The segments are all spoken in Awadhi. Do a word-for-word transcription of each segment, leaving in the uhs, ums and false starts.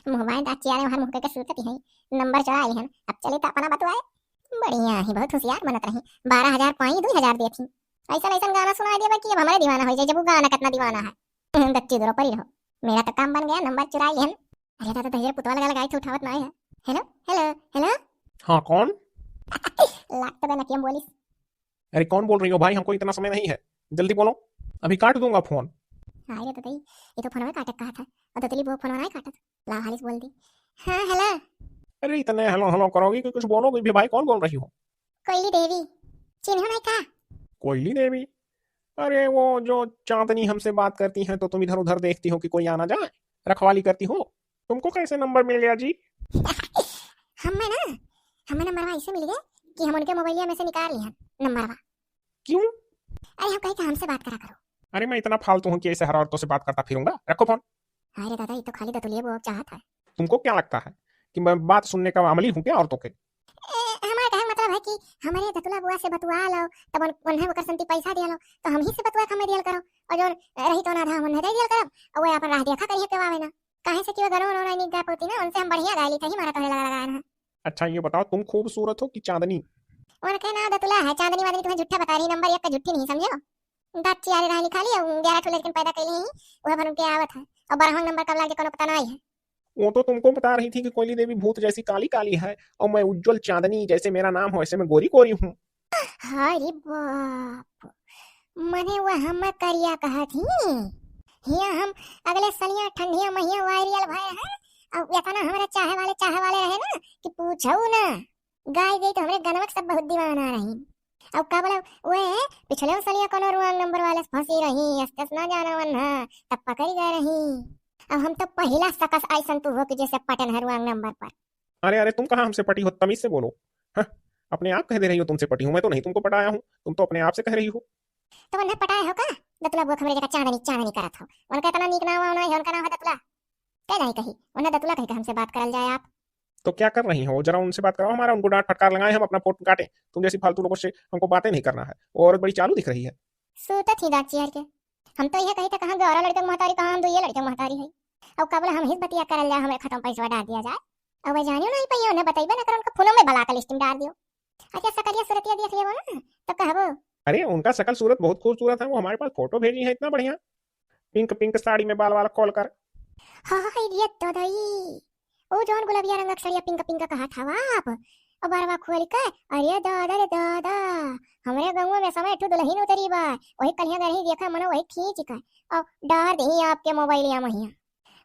मुँह बाय दाँत चियारे वहाँ मुँह के सूतत ही है। नंबर चुराए लिहन, अब चली त अपना बतुआए। बढ़िया ही, बहुत होशियार बनत रही। बारह हजार पाई, दुई हजार देत ही। ऐसा ऐसा गाना सुनाई देबा कि अब हमरे दीवाना हो जाए, जब वो गाना कितना दीवाना है। दच्ची दुरो परी रहो, मेरा तो काम बन गया, नंबर चुराए लिहन। अरे दादा, दहिजर पुतवा लगा लगाई थे, उठावत ना है। हेलो, हेलो, हेलो। हाँ, कौन? लाग तो बे नकियम बोलिस। अरे कौन बोल रही हो भाई, हमको इतना समय नहीं है, जल्दी बोलो, अभी काट दूंगा फोन। हाय रे ददई, ये तो फोनवा काटे कहा था, और दतली बुआ फोनवा नहीं काटत। ला हालिस बोल दी। हाँ, हेलो। अरे इतने हेलो हेलो करोगी कि कुछ बोलोगी भी भाई, कौन बोल रही हो? कोयली देवी, चिन्हो नहीं का? कोयली देवी? अरे वो जो चांदनी हमसे बात करती हैं तो तुम इधर उधर देखती हो कि कोई आ ना जाए, रखवाली करती हो, तुमको कैसे नंबर मिल गया जी? हमें ना, हमें नंबरवा ऐसे मिल गए कि हम उनके मोबाइलिया में से निकाल लिया नंबरवा। क्यों? अरे हम कहे कि हमसे बात करा करो। अरे मैं इतना फालतू हूँ कि ऐसे हर औरतों से बात करता फिरूंगा? रखो फोन। अरे दादा, ये तो खाली दतुलिया बुआ चाहत है। तुमको क्या लगता है कि मैं बात सुनने का अमली हूँ क्या औरतों के? ए, हमारे कहे का मतलब है कि हमारे दतुला बुआ से बतुआ लो, तब उन-, उन्हें ओकर संती पैसा दिया लो, तो हम ही से बतुआ के हमें दियल करो, और जो रही तो ना था, उन्हें दे दियल करो, और वो अपन राह देखा करिए के आवे ना। काहे से कि वो घरों उन्होंने नहीं गा पाती ना, उनसे हम बढ़िया गाय ली थी, हमारा तोहरे लगा लगा है। अच्छा ये बताओ, तुम खूबसूरत हो कि चांदनी? उनके नाम दतुला है, चांदनी वादनी तुम्हें झूठा बता रही, नंबर एक का झूठी नहीं समझो। दाँत चियारे रहा लिखा लिया, ग्यारह ठो लड़कन पैदा कैली ही, वह भर उनके आवत है, और बारहवाँ नंबर कब लाग जाए कोनो पता नहीं है। वो तो तुमको बता रही थी कि कोयली देवी भूत जैसी काली काली है और मैं उज्जवल चांदनी, जैसे मेरा नाम हो ऐसे मैं गोरी गोरी हूँ। अरे बाप, मने वो हम करिया कहत ही। हिया हम अगले सनिया ठंडिया महिया वायरियल भए हैं, और इतना हमरा चाहे वाले, चाहे वाले रहे ना कि पूछो ना। गाय गई तो हमरे गनवा के सब बहुत दीवाना रही। और का बोला, वे पिछले सनिया कोनो wrong number वाले से फंसी रही, अस कस ना जाना वन्हा, तब पकड़ी गए रही। अब हम तो पहिला सकस ऐसन तू हो कि जैसे पटन है wrong number पर। अरे, अरे, तुम कहाँ हमसे पटी हो? तमीज से बोलो। हाँ, अपने आप कह दे रही हो तुमसे पटी हूँ, मैं तो नहीं तुमको पटाया हूँ, तुम तो अपने आप से कह रही हो। तो वन्हा पटाए हो का? दतुला बुआ हमरे जगह चांदनी, चांदनी करत हो। उनका इतना नीक नाम वाम नहीं है, उनका नाम है दतुला। कह नहीं कही, वन्हा दतुला कह के हमसे बात करल जाए आप। तो क्या कर रही हो? जरा उनसे बात कराओ हमारा, उनको डांट फटकार लगाए, हम अपना फोन काटें। तुम जैसी फालतू लोगों से हमको बातें नहीं करना है। वो औरत बड़ी चालू दिख रही है। सूतत ही दाँत चियार के। हम तो यह कही थे, कहाँ गौरा लड़के महतारी, कहाँ हम दुइये लड़के महतारी है। अब का बोला, हम ही बतिया करल जाए, हमें खाता में पैसा डाल दिया जाए। अब वह जानियो नहीं पाइए, उन्हें बताइबे ना कर, उनका फोनों में block list में डाल दियो। अच्छा, सकलिया सूरतिया देख लेबो ना, तो कहबो। अरे, उनका शकल सूरत बहुत खूबसूरत है, वो हमारे पास फोटो भेजी है, इतना बढ़िया, pink pink साड़ी में बाल वाल खोल कर। हाय रे ददई, ओ जौन गुलबिया रंग के सड़िया pink pink कहत हवा आप, ओ बरवा खोल के, अरे दादा रे दादा, हमरे गाँव में समय ठू दुल्हन उतरी बा, वही कलिया गरही देखा मनो वही खींच के, और डार दही आपके मोबाइलिया महिया।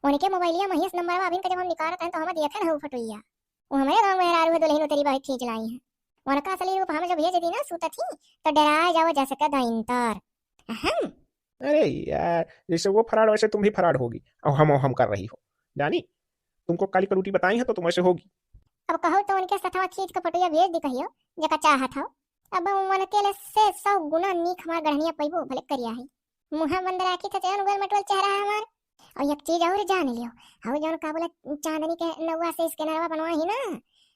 उनके मोबाइलिया महिया से नंबरवा अभिन के जब हम निकारत हैं तो हम देखे ना हो फटुइया। वो हमरे गाँव में मेहरारू है, दुल्हन उतरी बा, खींच लाई है। उनका असली रूप हम जब भेज दी ना सूतत ही, तो डराए जाओ जस के दइंतर। अहम। अरे यार, जैसे वो फराड वैसे तुम भी फराड होगी, और हम, हम कर रही हो। जानी, तुमको काली कलूटी बताई है तो तुम ऐसे होगी। अब कहो तो उनके सथवा खींच के फटुइया भेज दी कहियो, जेका चाहत हो। अब उनके ले से सौ गुना नीक हमार गढ़निया पैबो, भले करिया है। मुँह बंद राखी थे, चयन गोल मटोल चेहरा है हमार। और एक चीज और जान लियो, हऊ जौन का बोला चांदनी के नौवा से स्कैनरवा बनवा ही ना,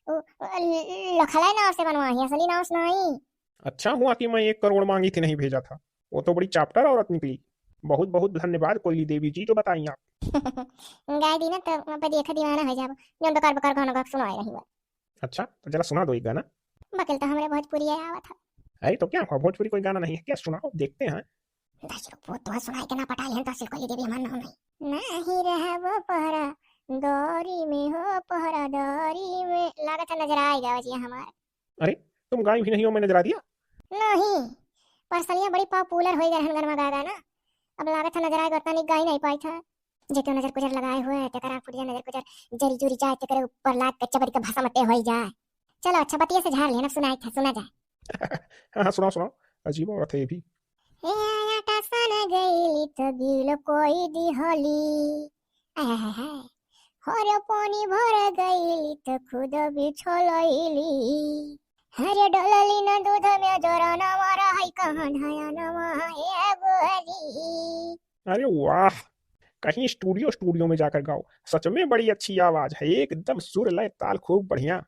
उ, उ, ल-, लखले नाव से बनवा ही, असली नाव से नहीं। अच्छा हुआ कि मैं एक करोड़ मांगी थी, नहीं भेजा था। वो तो बड़ी चापटर औरत निकली। बहुत बहुत धन्यवाद कोयली देवी जी जो बताई आप। गाय दी ना तो वहाँ पे देखा दीवाना हो जाबो, जौन बेकार बेकार गाना गा के सुनाए रही बा। अच्छा, तो जरा सुना दो एक गाना। बकिल तो हमरे भोजपुरी है आवत है। अरे तो क्या हुआ, भोजपुरी कोई गाना नहीं है क्या? सुनाओ, देखते हैं। दस रुपये तो सुनाई के ना पटाई है, दस रुपये दे दे, हमार नाम नहीं। नहीं रहे वो पहरा दौरी में हो, पहरा दौरी में। लागत है नजर आए जाओ जी हमार। अरे, तुम गाई भी नहीं हो, मैं नजरा दिया। नहीं, परसलिया बड़ी popular होई गए हन गनमा गा गा ना। अब लागत है नजर आए, उतना निक गाई नहीं पाई था। जे केहू नजर गुजर लगाए हुए, तेकर आँख फूट जाए, नजर गुजर जरी जुरी जाए, तेकरे ऊपर लाग के चबरी के भसम अटे होई जाए। चलो अच्छा, बतिया से झाड़ लेना, सुनाई था, सुना जाए। हाँ, हाँ, सुनाओ, सुनाओ, अजीब औरत है ये भी। ए आटा सन गईली तो गील कोई दिहली। आय, हाय, हाय, हाय। हरे पानी भर गईली तो खुद बिछलैली। हरे डलली ना दूध में जोरनवा रहै कहाँ धयनवा ए गोरी। अरे वाह, कहीं studio, studio में जाकर गाओ। सच में बड़ी अच्छी आवाज है, एकदम सुर लय ताल खूब बढ़िया।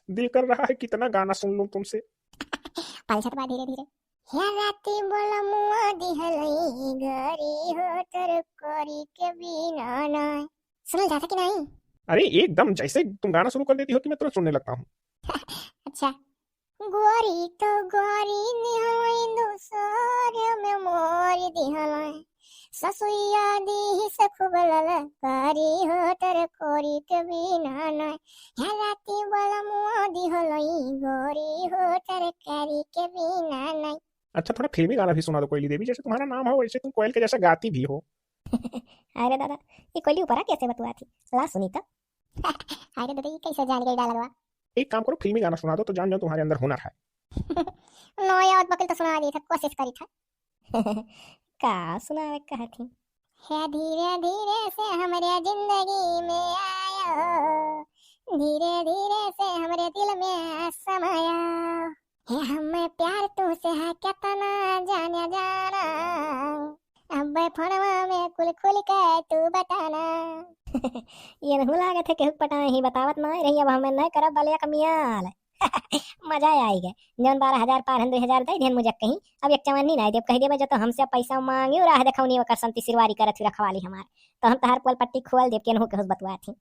दिल कर रहा है कितना गाना सुन लूं तुमसे। पलझत बा धीरे धीरे। हे राती बोलमुआ दिहलई गरी हो तरकारी के बिना ना। सुनल जाता कि नहीं? अरे एकदम, जैसे तुम गाना शुरू कर देती हो कि मैं तुरंत सुनने लगता हूँ। अच्छा। गोरी तो गोरी निहलई, दूसरे में मोरी दिहलई। ससुइया दीही से खूब ललकारी हो, तर कोरी के बिना नाई। हे राती बलमुआ दिहलई, गोरी हो तर कारी के बिना नाई। अच्छा, थोड़ा फिल्मी गाना भी सुना दो कोयली देवी, जैसे तुम्हारा नाम हो वैसे तुम कोयल के जैसा गाती भी हो। अरे दादा, ये कोयली ऊपरा कैसे बतुआ थी? ला सुनी तो। अरे दादा, ये कैसे जान गई डायलगवा? एक काम करो, फिल्मी गाना सुना दो तो जान जाओ तुम्हारे अंदर हुनर है। नो यार, बकिल तो सुना दी था, कोशिश करी था। का सुनावे कहा थी? हे धीरे धीरे से हमरे जिंदगी में आयो, धीरे धीरे से हमरे दिल में समायो। हे हमें प्यार तू से है कितना जाने जाना, अब फोनवा में कुल खुल के तू बताना। ये नहु लागत है केहू पटाए ही बतावत ना रही, अब हमें न करब बलिया कमियाल। मजा आई गए, जौन बारह हजार पार हन, दो हजार दे दिहन मुझे कहीं, अब एक चवन्नी नहीं देब, कह देबे जो तो हमसे पैसा मांगी, राह देखौनी ओकर संती सिरवारी करत हुई रखवाली हमार, तो हम तहार पोल पट्टी खोल देब, केनहू केहू से बतुआ थी।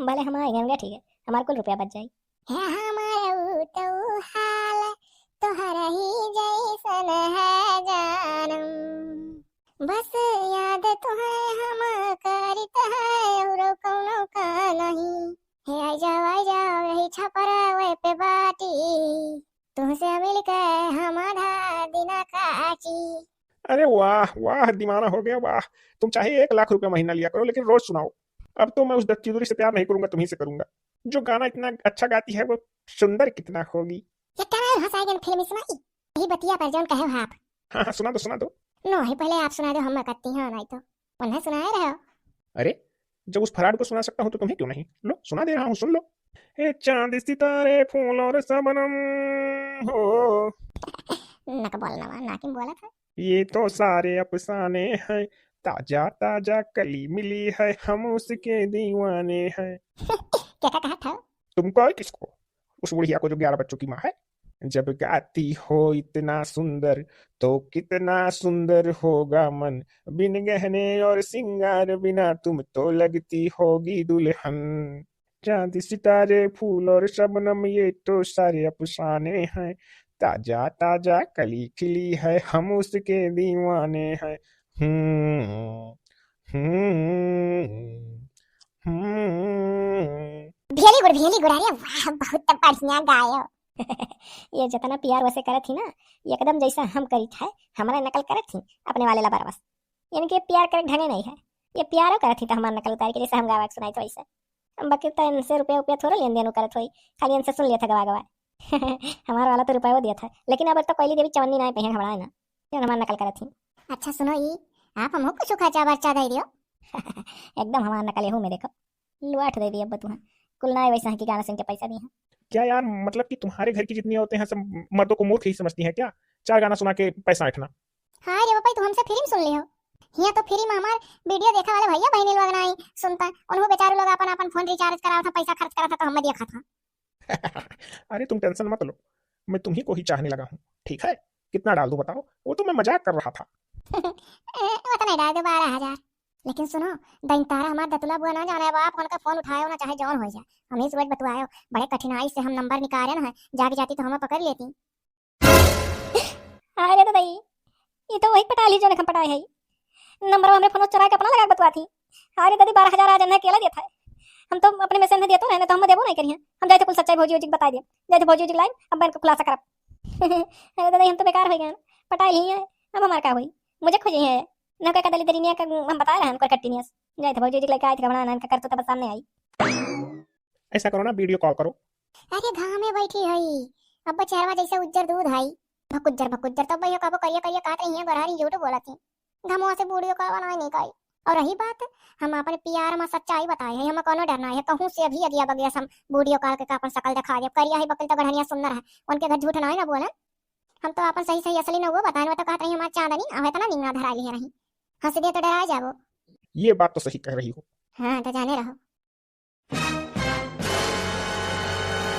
भले हम आए गए, ठीक है, हमार कुल रुपया बच जाई। हे हमार ऊ तो ऊ हाल, तोहर ही जैसन है जानम, बस याद तोहे हम करित है, औरो कौनो का नहीं। हे आ जाओ, आ जाओ, यही छपरा वे पे बाटी, तुमसे मिलके हम आधा दिना काटी। अरे वाह, वाह, दीवाना हो गया, वाह। तुम चाहे एक लाख रुपया महीना लिया करो, लेकिन रोज सुनाओ। अब तो मैं उस दत्ती दुरी से प्यार नहीं करूंगा, तुम्ही से करूंगा। जो गाना इतना अच्छा गाती है, वो सुंदर कितना होगी। ये क्या है, हंस आ गया फिल्म सुनाई? यही बतिया पर जौन कहे हो आप। हाँ, हाँ, सुना दो, सुना दो। नो, ही पहले आप सुना दो, हम करती हैं, नहीं तो उन्हें सुनाए रहो। अरे, जब उस फराड को सुना सकता हूँ तो तुम्हें क्यों नहीं? लो, सुना दे रहा हूँ, सुन लो। ए चांद सितारे फूल और शबनम हो। नक बोलना वा, ना किम बोला था। ये तो सारे अफसाने हैं, ताजा ताजा कली मिली है, हम उसके दीवाने हैं। क्या, क्या कहा था? तुमको और किसको? उस बुढ़िया को जो ग्यारह बच्चों की माँ है। जब गाती हो इतना सुंदर, तो कितना सुंदर होगा मन, बिन गहने और सिंगार बिना तुम तो लगती होगी दुल्हन। चांद सितारे फूल और शबनम, ये तो सारे अफसाने हैं, ताजा ताजा कली खिली है, हम उसके दीवाने हैं। हम्म, हम्म, हम्म। Very good, very good, अरे वाह, बहुत बढ़िया गायो। ये जितना प्यार वैसे करत ही ना, एकदम जैसा हम करित है, हमारा नकल करत ही अपने वाले लबरवा से। इनके प्यार करे ढंगे नहीं है, ये प्यारो करत ही तो हमार नकल उतार के, जैसे हम गावा के सुनाई तो वैसे। बाकी तो इनसे रुपया उपया थोड़ा लेन देन करत होई, खाली इनसे सुन लिया था गवा गवा। हमार वाला तो रुपया वो दिया था, लेकिन अब तो कोयली देवी चवन्नी ना पे हैं, घबराए ना, ये हमार नकल करत ही। अच्छा सुनो ई, आप हमको कुछ खर्चा बर्चा दे दियो। एकदम हमार नकल एहू में देखो, लुआठ दे दिया अब तुहाँ। कुल ना वैसा है कि गाना सुन के पैसा दिए हैं। क्या यार, मतलब कि तुम्हारे घर की जितनी औरतें हैं, सब मर्दों को मूर्ख ही समझती हैं क्या? चार गाना सुना के पैसा ऐंठना। हाँ रे बापा, तू हमसे फ्री में सुन ले हो। हियाँ तो फ्री में हमार वीडियो देखा वाले भैया बहनी लोग ना आई सुनता, उन्हों बेचारू लोग अपन अपन फोन रिचार्ज करावत था, पैसा खर्च करत था, तो हमें देखा था। अरे तुम टेंशन मत लो, मैं तुम्ही को ही चाहने लगा हूँ, ठीक है? कितना डाल दूँ बताओ? वो तो मैं मजाक कर रहा था। ए, उतना ही डाल दो, बारह हजार। लेकिन सुनो, दैतारा हमार दतुला बुआ ना जाने बाप, उनका फोन उठायो ना, चाहे जौन हो जाए, हम इस रोज बतुआयो, बड़े कठिनाई से हम नंबर निकाले ना है, जाग जाती तो हमें पकड़ लेती। अरे दादा, ये तो वही पटा ली जो हम पटाए है। नंबर हमरे फोन चुरा के अपना लगा के बतुआ थी। अरे दादी, बारह हजार आज हमने अकेला दिया था। हम तो अपने में से हमने दिया तो रहने, तो हम देबो नहीं करिए। हम जाए थे कुल सच्चाई भौजी उजी के बता दिए, जाए थे भौजी उजी के लाइन, अब इनका खुलासा करब। अरे दादा, हम तो बेकार हो गए, पटा ली है, अब हमार का होई? मुझे खोजे है, न कोई का दली दली नहीं है, हम बता रहे हैं उनको कट्टी नहीं है। जाए थे भौजी उजी के लेके आए थे, घबरा ना, इनका कर तो तब सामने आई। ऐसा करो ना, वीडियो कॉल करो। अरे घाम में बैठी है, अब बचारवा जैसे उज्जर दूध है। भकुज्जर, भकुज्जर, तब भैया कबो करिया, करिया कहत रही है, गोरहरी झूठ बोलत ही। घमवा से वीडियो कॉल बनाए नहीं काई। और रही बात, हम अपन प्यार में सच्चाई बताए है, हमें कोनो डर ना है, कहूँ से अभी अगिया बगिया से हम वीडियो कॉल के अपन शकल दिखा देब। करिया है बकिल तो गढ़निया सुंदर है, उनके घर झूठ ना है ना बोलन। हम तो अपन सही सही असली नौवा बताए, तो कहत रही हमार चांदनी, अब इतना निमना धराई लिहे रही। हंस दे तो डरा जाबो। ये बात तो सही कह रही हो। हाँ, तो जाने रहो।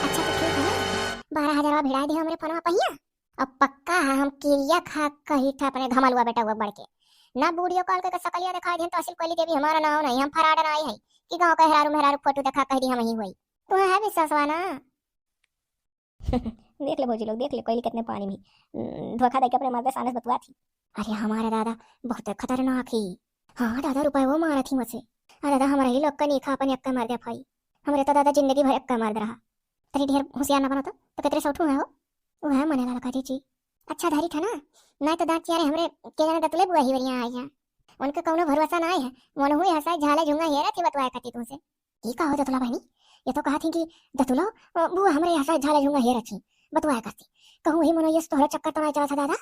अच्छा तो ठीक है ना, बारह हजारवा भिड़ाई दे हमरे फोनवा पहिया। अब पक्का है, हम किरिया खा कही था अपने घमलुआ बेटा हुआ बढ़ के ना, वीडियो कॉल करके सकलिया दिखाई दे तो असल कोयली देवी हमारा नाव नहीं, हम फराड ना आई है। कि गाँव का हेरारू मेहरारू फोटो देखा कह दी हम ही होई। तुम्हें है विश्वासवा ना? देख ले भौजी लोग, देख ले, कोयली कितने पानी में, उम, धोखा देके अपने मर्दे सानस बतुआ थी। अरे हमारे दादा बहुत खतरनाक ही। हाँ दादा, रुपये वो मारा थी मुझसे। अरे दादा, हमारा ही लोग का नहीं खा, अपन एक्का मार दे भाई। हमरे तो दादा जिंदगी भर एक्का मार दे रहा। तनी ढेर होशियार ना बनो तो, तो कितने सौठू है हो? वो है मने लाल का जीजी। अच्छा धरी था ना, नहीं तो दाँत चियारे हमरे के जाने दतुले बुआ ही वरिया आई है। उनका कौनो भरोसा ना है, मन हुई हंसा झाले झुंगा हेरा थी बतवाए करती तुमसे। ई का हो दतुला बहनी? ये तो कहा थी कि दतुला, अ, बुआ हमरे यहाँ से झाला झुंगा हेरत ही, बतवाया करती। कहूँ वही मनोयस तोहरा चक्कर तो नहीं चला था दादा?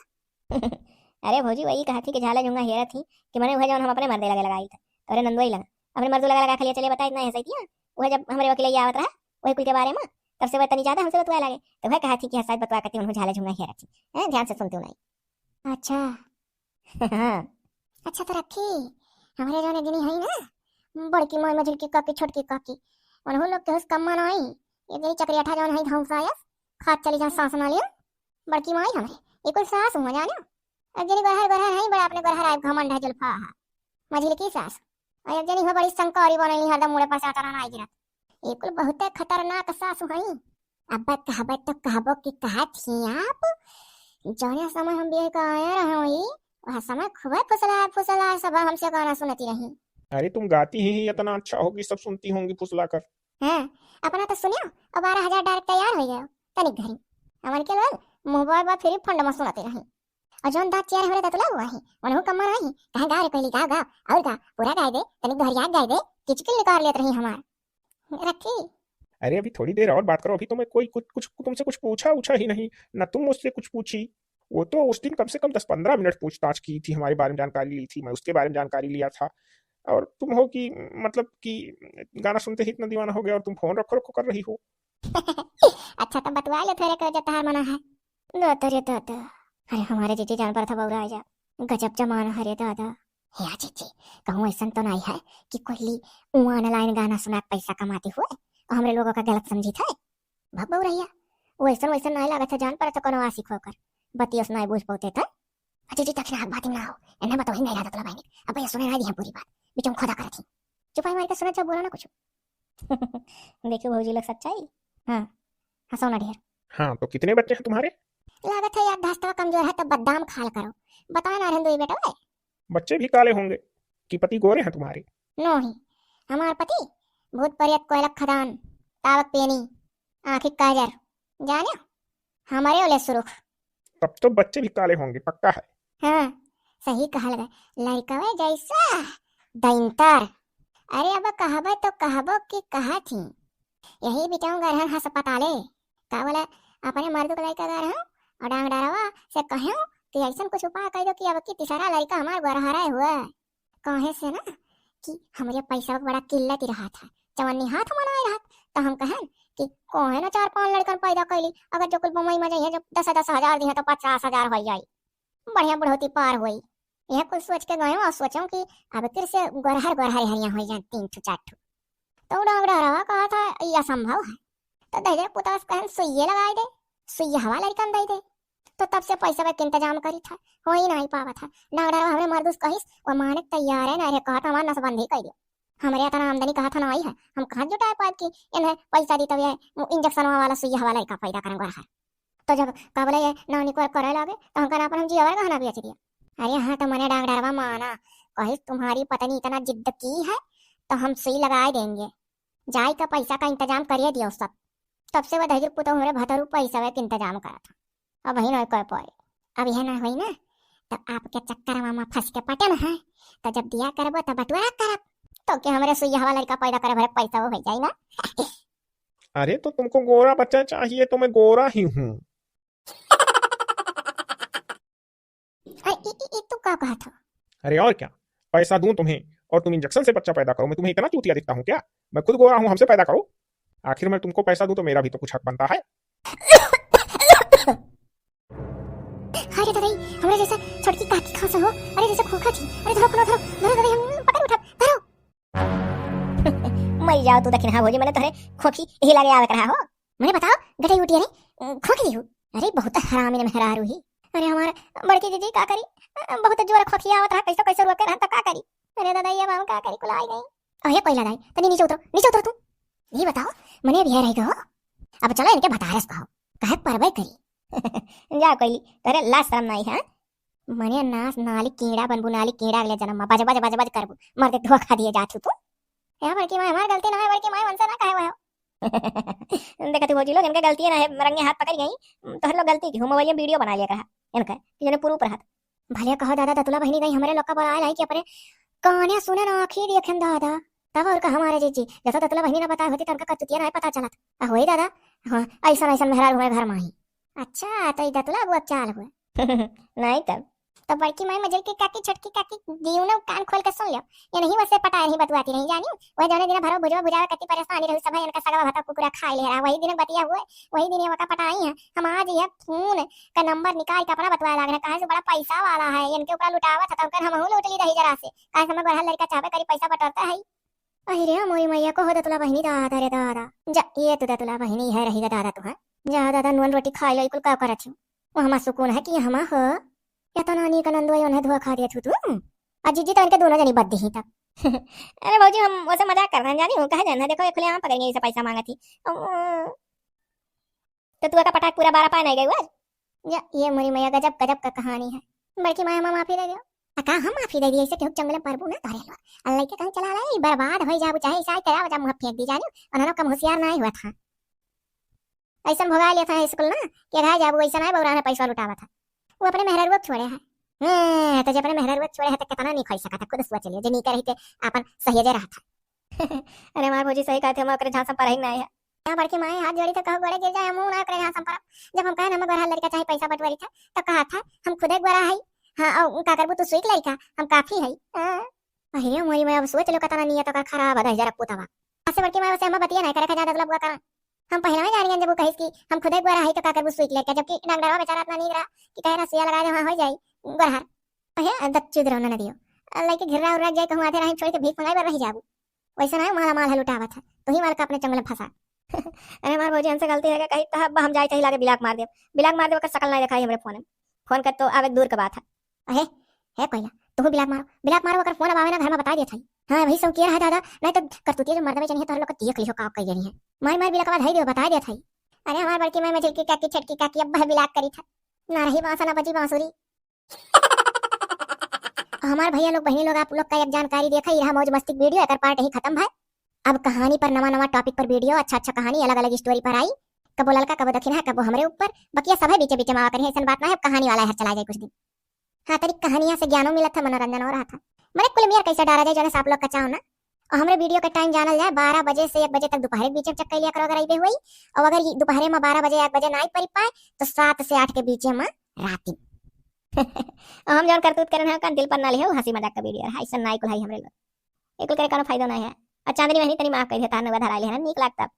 अरे भौजी, वही कहा थी कि झाला झुंगा हेरत ही कि मने वह जौन हम अपने मर्दे लगे लगाई था, तोरे नंदोई लगा, अपने मर्दो लगा लगा खाली चले बता, इतना हंसई थी। वह जब हमरे वकील ये आवत रहा, वही कुल के बारे में, तब से वह तनी ज्यादा हमसे बतवाए लगे, तो वह कहा थी कि हंसाई बतवा करती उन्हों झाला झुंगा हेरत ही। हैं, ध्यान से सुनती हूँ नहीं। अच्छा। हाँ। अच्छा तो रखी, हमरे जौन एक जनी हई ना, बड़की माई, मझिलकी काकी, छोटकी काकी, उनहु लोग के होश कम्मा ना आई। एक जनी चक्रियाठा जौन हई धौंसायस, खात चली जान सांस ना लिया। बड़की माई हमरे, ये कुल सास हुआ जाने। एक जनी गरहर गरहर हई, बड़ा अपने गरहर आए घमंड है जुल्फा हा। मझिलकी सास, और एक जनी हो बड़ी संकौरी बनली, हरदम मुड़े पर से अचारा ना आई गिरत। ये कुल बहुते खतरनाक सास हई। अब कहबे तो कहबो कि कहा थी आप, जौने समय हम बियाह का आया रहे होई, वह समय खूबे फुसलाए फुसलाए सब हमसे गाना सुनती रही। अरे तुम गाती ही इतना अच्छा होगी, सब सुनती होंगी फुसला कर। हाँ, अपना तो सुनियो, अब बारह हजार direct तैयार हो गयो, तनिक घरी। हमन के लोग mobile पर free fund में सुनते रही। और जौन दाँत चियारे हमरे दतुला हुआ है, उनहु कम्मा नाही, कहे गा रे कोयली गा, गा, और गा, पूरा गाय दे, तनिक दोहरिया गाय दे, किचकिल निकाल लेत रही हमार। रखी। अरे अभी थोड़ी देर और बात करो, अभी तुम्हें कोई कुछ, कुछ, तुमसे कुछ पूछा उछा ही नहीं, ना तुम मुझसे कुछ पूछी। वो तो उस दिन कम से कम दस पन्द्रह मिनट पूछताछ की थी, हमारे बारे में जानकारी ली थी, मैं उसके बारे में जानकारी लिया था। और तुम हो कि, मतलब कि गाना सुनते ही इतना दीवाना हो गया और तुम फोन रखो रखो कर रही हो। अच्छा तो बतवा ले फेरे कर जतार मना है। दादा रे दादा, अरे हमारे जीजी जान पर था बौरा आया, गजब जमाना है रे दादा। हे जीजी, कहूँ ऐसन तो नहीं है कि कोयली online गाना सुना के पैसा कमाती हुए और हमरे लोगों का गलत समझी था। भग बौरैया, वैसन वैसन नहीं लागत है जान पर तो कोनो आशिक होकर बतियों से नहीं बूझ पाते थे। अच्छा जी, तखिन आग बात में ना हो, एन्ने बतवही नहीं रहता तोला बहनी। अब भैया सुने ना दी हम पूरी बात, बीच में खोदा करत ही। चुपाई मार के सुनत जाओ, बोलो ना कुछ। देखियो भौजी लोग सच्चाई। हाँ, हंसो ना ढेर। हाँ, तो कितने बच्चे हैं तुम्हारे? लागत है याददाश्तवा कमजोर है, तब बदाम खाल करो। बताओ ना रहन दो बेटा। बच्चे भी काले होंगे कि पति गोरे हैं तुम्हारे? नहीं, हमार पति भूत प्रेत, कोयलक खदान, तावक पेनी, आँखी काजर, जाने हमरे ओले सुरुख। तब तो बच्चे भी काले होंगे, पक्का है। हाँ, सही कहल गए, लड़कवे जैसा दैंतर। अरे अब कहबे तो कहबो कि कहा थी, यही बिचाऊं गरहन अस्पताले, का बोले, अपने मर्दू के लड़का गरहन और डांग डरवा से कहूं कि ऐसन कुछ उपाय कर दो कि अब की तीसरा लड़का हमार गोरहरा हुआ। काहे से ना कि हमरे पैसा बड़ा किल्लत ही रहा था, चवन्नी हाथ मनाए रहा, तो हम कहन कि कोहे ना चार पांच लड़कन पैदा कैली, अगर जो कुल बम्बई में जाइए, जब दस दस हजार दी है तो पचास हजार हो जाई, बढ़िया बुढ़ौती पार होई। यह कुल सोच के गयो और सोचो कि अब फिर से गोरहर गोरहर हरिया हो जाए, तीन ठो चार ठो। तो डांग डरवा कहा था ये असंभव है, तो दहेज पुता से कहन सुइये लगाए दे, सुइया हवा लड़कन दे दे। तो तब से पैसा के इंतजाम करी था, हो ही नहीं पावा था। डांग डरवा हमरे मर्दूस कहिस, वो माने तैयार है ना रे, कहा था हमार नसबंदी कर दियो। हमरे इतना आमदनी कहा था ना आई है, हम कहाँ जुटाए पाए कि इन्हें पैसा दी तब ये इंजेक्शन वाला सुइया वाला लड़का पैदा करें गोरहर। तो जब का बोले ये नौनी को करे लागे, तो हमका ना अपन हम जियावर गहना बेच दिया। अरे हाँ, तो मने डांग डरवा माना, कहिस तुम्हारी पत्नी इतना जिद की है, तो हम सुई लगाए देंगे। जाई का पैसा का इंतजाम करिए दियो सब। तब से वो दहिजर पुतहु हमरे भतरू पैसा के इंतजाम करा था। अब वही नहीं कर पाए। अब यह ना होई ना, तो आपके चक्कर में फंस के पटन है, तो जब दिया करबो तो बटुआ करब, तो के हमरे सुइया वाला लड़का पैदा करे भरे पैसा वो हो जाई ना। अरे तो तुमको गोरा बच्चा चाहिए, तो मैं गोरा ही हूँ। अरे, ई, ई, ई तू का कहत हो? अरे और क्या, पैसा दूं तुम्हें और तुम इंजेक्शन से बच्चा पैदा करो, मैं तुम्हें इतना चूतिया दिखता हूँ क्या? मैं खुद गोरा हूँ, हमसे पैदा करो। आखिर मैं तुमको पैसा दूं तो मेरा भी तो कुछ हक बनता है। अरे दादा, हमरा जैसा छोटकी काकी खांसे हो, अरे जैसा खोखा थी, अरे धरो, धरो, धरो, धरो दादा, हम पकड़ उठा, धरो। मर जाओ तू दखिनहा भौजी, मने तोहरे खोखी यही लागे आवत रहा हो। मने बताओ, गटई उठिया रे, खोखी दी हो। अरे बहुत हरामी ने मेहरारू ही। अरे हमार बड़की जीजी का करी, बहुत जोर खोखी आवत रहा, कैसो कैसो रोके रहन तो का करी। अरे दादा, ये बाबू का करी, कुल आई गई। अहे कोइला दाई, तनी नीचे उतरो, नीचे उतरो तू। नहीं बताओ, मने अभी है रह गयो। अब चलो इनके बतारस कहो, कहे परबे करी। जा कोइली, तोरे लाज शरम नाई है। मने नास नाली कीड़ा बनबू, नाली कीड़ा अगले जन्म में बज बज बज बज करबू, मर दे धोखा दिए जात हूँ तू। ए बड़की माई, हमार गलती ना है बड़की माई, उनसे ना कहे हुआ हो। देखत ही भौजी लोग, इनके गलती ना है, रंगे हाथ पकड़ गई, तोहर लोग गलती की हो, मोबाइल में वीडियो बना लिया कहा इनका कि जने प्रूफ रहत। भले कहो दादा, दतुला बहिनी गई हमरे लोग का बोलाए लाई कि अपने काने सुने ना आँखी देखें दादा। तब और का हमारे जीजी, जैसा दतुला बहिनी ना बताए होती तो उनका कतुतिया ना पता चलत। आ होई दादा, हाँ, ऐसा ऐसा मेहरारू हमारे घर में ही। अच्छा, तो ई दतुला बुआ चाल हुए। नहीं तब। तो बड़की माई मजर की काकी, छोटकी काकी, दियो ना कान खोल के सुन लियो। ये नहीं वैसे पटाए नहीं बतुआती नहीं जानी। वह जौने दिन भरो भुजवा भुजावे कति परेशानी रही, सब है इनका सगवा भाता कुकुरा खाई ले रहा। वही दिन बतिया हुए, वही दिन ये वका पटाई है। हम आज ये फोन का नंबर निकाल के अपना बतवाए लागना, कहाँ से बड़ा पैसा वाला है, इनके ऊपर लुटावत है, तो उनकर हमहू लूट ली रही जरा से। काहे समय गोरहल लड़का चाहबे करी, पैसा बटोरता है। अहि रे मोरी मैया, कहो दतुला बहिनी दादा रे दादा। जा, ये तो दतुला बहिनी है रही दादा तू है। जा दादा, नून रोटी खाई लो, कुल का करत हो? वो हमार सुकून है कि हमा हो। या तो नानी का नंदो उन्हें धोखा दिया तू तू। आ जीजी तो इनके दोनों जनी बद दी तब। अरे भौजी, हम वैसे मजाक कर रहे हैं, जानी हो, कहे जाना, देखो, ये खुलेआम पकड़ गई, इसे पैसा मांगा थी। अम्म। तो तू का पटाक पूरा बारह पाए नहीं गई आज? या, ये मोरी मैया, गजब, गजब का कहानी है। बड़की माई, हम माफी दे दियो। आ का हम माफी दे दिए, ऐसे केहू जंगल में परबू ना तोरे लोग। अल्लाह के कहीं चला लाई, बर्बाद हो जाबू, चाहे ईसाई तेरा वजह मुँह फेंक दी जानी, उन्होंने कम होशियार ना ही हुआ था। ऐसा भोगा लिया था स्कूल ना, कि अघा जाबू, ऐसा ना है, बौरा ने पैसा लुटावा था। वो अपने मेहररुआ छोड़े है। हाँ, तो जब अपने मेहररुआ छोड़े है, तो कितना नहीं खोई सका था, खुद सोच लियो, जो नहीं करे थे, अपन सहेजे रहा था। अरे हमार भौजी सही कहते, हम ओकरे झांसा पर ही ना है। यहाँ बड़की माई हाथ जोड़ी तो कहो गोड़े गिर जाए, हम ना ओकरे झांसा पर। जब हम कहे ना, हम गोरहल लड़का चाहे पैसा बटोरी था, तो कहा था, हम खुदे गोरा है। हाँ, और का करबू तू स्वीट लड़का, हम काफी है। हाँ। अरे मोरी माई, अब सोच लो कितना नियत ओकर खराब है, दहिजरा पुतवा। ऐसे बड़की माई, वैसे हम बतिया नहीं करे, खजा दतुला बुआ करा। हम पहले ही जान गए, जब वो कहिस कि हम खुदे गोरा है, तो का करबू स्वीट लड़का, जबकि डॉक्टरवा बेचारा इतना नहीं रहा कि कहे ना सुइया लगा दे, वहाँ हो जाई गोरहर। अहे, दच्चू दरौना न दियो। लइके घिर्रा उर्रा जाए कहूँ आधे राही छोड़ के भीख मंगाई बर रह जाबू। वैसे ना माला माल है लुटावत है। तू ही माल का अपने चंगुल में फंसा। अरे हमार भौजी हमसे गलती है क्या? कही तो अब हम जाए चाहे लागे बिलाक मार दे। बिलाक मार दे, ओकर शकल नहीं दिखाई हमरे फोन में। फोन कर तो आवे दूर के बात है। अहे, हे कोइला, तू बिलाक मारो, बिलाक मारो, ओकर फोन अब आवे ना घर में बता देत है। हाँ, वही सब किया रहा दादा, नहीं तो करतूतिया जो मर्द में जनी है, तोहर लोग के देख लिहो का कह रही है। मार मार बिलाक बाद है दियो, बता देत है। अरे हमार बड़की माई में झिलकी काकी, छटकी काकी, अब वह बिलाक करी था। ना रही बांसा ना बजी बांसुरी। हमार भैया लोग, बहिनी लोग, आप लोग का एक जानकारी देखा, ई रहा मौज मस्ती वीडियो, एकर पार्ट यही खत्म है। अब कहानी पर नवा नवा टॉपिक पर वीडियो, अच्छा अच्छा कहानी, अलग अलग स्टोरी पर आई। कबो ललका, कबो दक्षिणा, कबो हमरे ऊपर, बकिया सब है बीचे बीचे मावा करी, ऐसन बात ना है। अब कहानी वाला है, चला जाए कुछ दिन। हाँ, तरी कहानियां से ज्ञानो मिलत है, मनोरंजन हो रहा था। मने कुल मियर कैसे डारा जाए, जौने से आप लोग का चाहो ना। और हमरे वीडियो के टाइम जानल जाए, बारह बजे से एक बजे तक दोपहर के बीच में चेक कर लिया करो अगर अइबे हुई। और अगर ये दोपहर में बारह बजे, एक बजे ना आई परी पाए, तो सात से आठ के बीच में राती। और हम जौन करतूत करन है, का दिल पर ना लिहो, हंसी मजाक का वीडियो है, ऐसा ना कुल है हमरे लोग। ये कुल करे कोनो फायदा ना है। और चांदनी बहनी तनी माफ कर दे, तार नवा धरा ले है ना, नीक लागता।